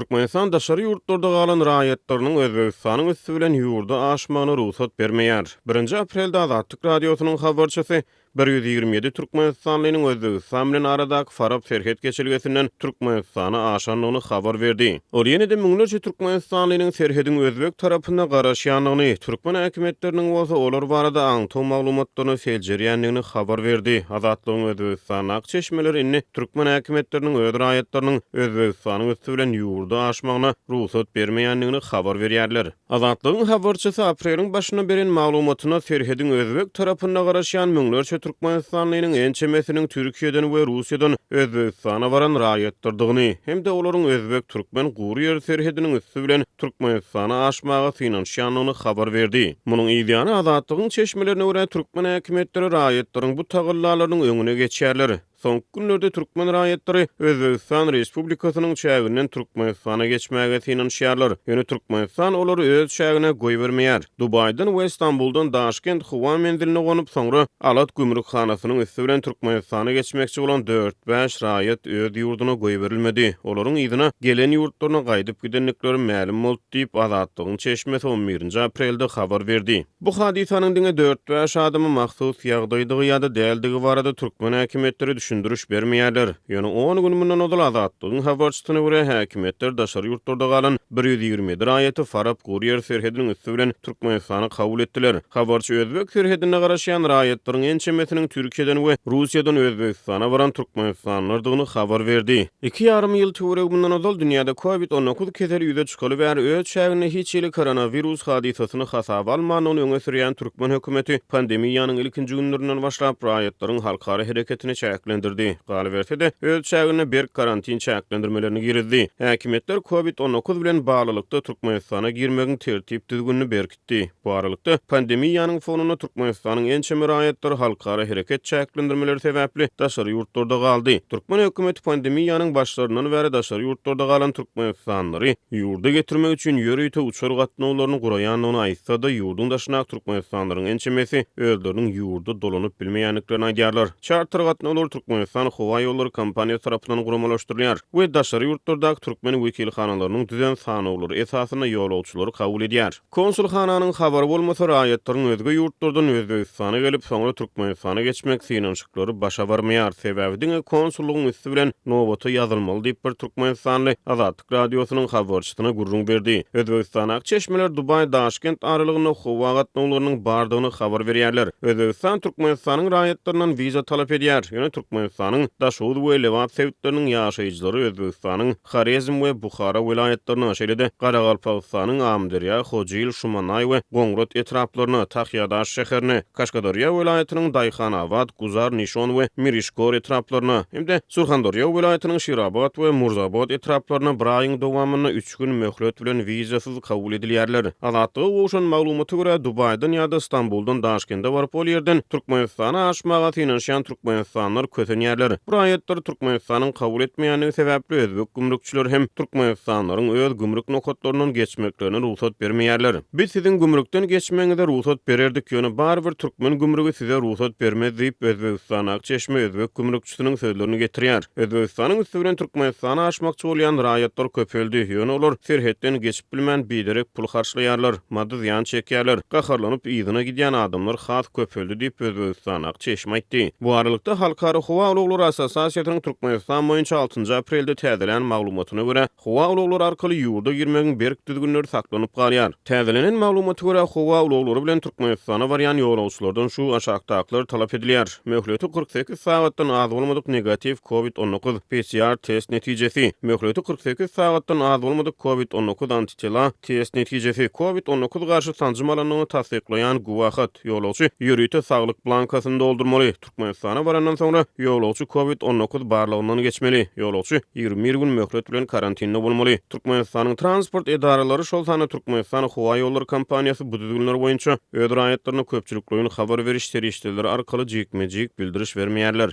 Türkmenistan daşary ýurtlarda galan raýatlarynyň Özbegistanyň üsti bilen ýurda aşmagyna rugsat bermeýär. Birinji aprelde Azatlyk Radiosynyň habarçysy 127 türkmenistanlynyň Özbegistan bilen aradaky Farap serhet geçelgesinden Türkmenistana aşandygyny habar berdi. Ol ýene-de müňlerçe türkmenistanlynyň serhediň özbek tarapynda garaşýandygyny, türkmen häkimiýetleriniň bolsa olar barada aňtaw maglumatlaryny seljerýändigini habar berdi. Azatlygyň Özbegistandaky çeşmeleri indi türkmen häkimiýetleriniň öz raýatlarynyň Özbegistanyň üsti bilen ýurda aşmagyna rugsat bermeýändigini habar berýärler. Azatlygyň habarçysy apreliň başynda beren maglumatynda serhediň özbek tarapynda garaşýan müňlerçe türkmenistanlynyň ençemesiniň Türkiýeden we Russiýadan Özbegistana baran raýatlardygyny hem-de olaryň özbek-türkmen gury ýer serhediniň üsti bilen Türkmenistana aşmaga synanyşýandygyny habar berdi. Munuň yzýany Azatlygyň çeşmelerine görä, türkmen häkimiýetleri raýatlaryň bu tagallalarynyň öňüne geçýärler. Soňky günlerde türkmen raýatlary Özbegistan Respublikasynyň çäginden Türkmenistana geçmäge synanyşýarlar. Ýöne Türkmenistan olary öz çägine goýbermeýär. Dubaýdan we Stambuldan Daşkent howa menziline gonup, soňra Alat gümrükhanasynyň üsti bilen Türkmenistana geçmekçi bolan dört-bäş raýat öz ýurduna goýberilmedi. Olaryň yzyna, gelen ýurtlaryna gaýdyp gidendikleri mälim boldy diýip, Azatlygyň çeşmesi on birinji aprelde habar berdi. Bu hadysanyň diňe dört-bäş adama mahsus ýagdaýdygy ýa-da däldigi barada türkmen häkimiýetleri düşündiriş bermeýärler. Ýöne on gün mundan ozal Azatlygyň habarçysyna görä, häkimiýetler daşary ýurtlarda galan 127 raýaty Farap guryýer serhediniň üsti bilen Türkmenistana kabul etdiler. Habarçy özbek serhedinde garaşýan raýatlaryň ençemesiniň Türkiýeden we Russiýadan Özbegistana baran türkmenistanlylardygyny habar berdi. Iki ýarym ýyl töweregi mundan ozal dünýäde Covid 19 keseli ýüze çykaly bäri öz çäginde hiç hili koronawirus hadysasyny hasaba almandygyny öňe sürýän türkmen hökümeti pandemiýanyň ilkinji günlerinden başlap raýatlaryň halkara hereketini çäklendirdi. Galyberse-de, öz çäginde berk karantin çäklendirmelerini girizdi. Häkimiýetler Covid 19 bilen baglylykda Türkmenistana girmegiň tertip-düzgünini berkitdi. Etdi. Bu aralykda, pandemiýanyň fonunda Türkmenistanyň ençeme raýatlary halkara hereket çäklendirmeleri sebäpli daşary ýurtlarda galdy. Türkmen hökümeti pandemiýanyň başlaryndan bäri daşary ýurtlarda galan türkmenistanlylary ýurda getirmek üçin ýörite uçar gatnawlaryny guraýandygyny aýtsa-da, ýurduň daşyndaky türkmenistanlylaryň ençemesi özleriniň ýurda dolanyp bilmeýändiklerini aýdýarlar. Çarter gatnawlary Türkmenistan howaýollary kompaniýasy tarapyndan guramalaşdyrylýar we daşary ýurtlardaky türkmen wekilhanalarynyň düzen sanawlary esasynda ýolagçylary kabul edýär. Konsulhananyň habary bolmasa, raýatlaryň özge ýurtlardan Özbegistana gelip, soňra Türkmenistana geçmek synanyşyklary başa barmaýar. Sebäbi diňe konsullygyň üsti bilen nobata ýazylmaly diýip, bir türkmenistanly Azatlyk Radiosynyň habarçysyna gürrüň berdi. Özbegistandaky çeşmeler Dubaý-Daşkent aralygynda howa gatnawlarynyň bardygyny habar berýärler. Özbegistan Türkmenistanyň raýatlaryndan wiza talap edýär. Ýöne Türkmenistanyň Daşoguz we Lebap sebitleriniň ýaşaýjylary Özbegistanyň Horezm we Buhara welaýatlaryna, şeýle-de Garagalpagystanyň Amyderýa, Hojil, Şumanaý we Goňrat etraplaryna, Tahýadaş şäherine, Kaşgaderýa welaýatynyň Daýhanabat, Guzar, Nişon we Mirişgor etraplaryna hem-de Surhanderýa welaýatynyň Şirabat we Murzabat etraplaryna bir aýyň dowamynda üç gün möhlet bilen wizasyz kabul edilýärler. Azatlyga gowşan maglumata görä, Dubaýdan ýa-da Stambuldan Daşkende baryp, ol ýerden Türkmenistana aşmaga synanyşýan türkmenistanlylar kösenýärler. Bu raýatlary Türkmenistanyň kabul etmeýändigi sebäpli özbek gümrükçileri hem türkmenistanlylaryň öz gümrük nokatlaryndan geçmeklerine rugsat bermeýärler. Biz siziň gümrükden geçmegiňize rugsat bererdik, ýöne barybir türkmen gümrügi size rugsat bermez diýip, Özbegistandaky çeşme özbek gümrükçisiniň sözlerini getirýär. Özbegistanyň üsti bilen Türkmenistana aşmakçy bolýan raýatlar köpeldi, ýöne olar serhetden geçip bilmän biderek pul harçlaýarlar, maddy zyýan çekýärler, gaharlanyp yzyna gidýän adamlar has köpeldi diýip, Özbegistandaky çeşme aýtdy. Bu aralykda, Halkara howa ulaglary assosiasiýasynyň Türkmenistan boýunça altynjy aprelde täzelän maglumatyna görä, howa ulaglary arkaly ýurda girmegiň berk düzgünleri saklanyp galýar. Täzelenen maglumata görä, howa ulaglary bilen Türkmenistana barýan ýolagçylardan şu aşakdakylar talap edilýär. Möhleti 48 sagatdan az bolmadyk negatiw Covid 19 PCR test netijesi, möhleti 48 sagatdan az bolmadyk Covid 19 antitela test netijesi, Covid 19 garşy sanjym alandygyny tassyklaýan güwähat, ýolagçy ýörite saglyk blankasyny doldurmaly, Türkmenistana barandan soňra ýolagçy Covid 19 barlagyndan geçmeli, ýolagçy 21 gün möhlet bilen karantinde bolmaly. Türkmenistanyň transport edaralary, şol sanda Türkmenistan howaýollary kompaniýasy bu düzgünler boýunça öz raýatlaryna köpçülikleýin habar beriş serişdeleri arkaly jikme-jik bildiriş bermeýärler.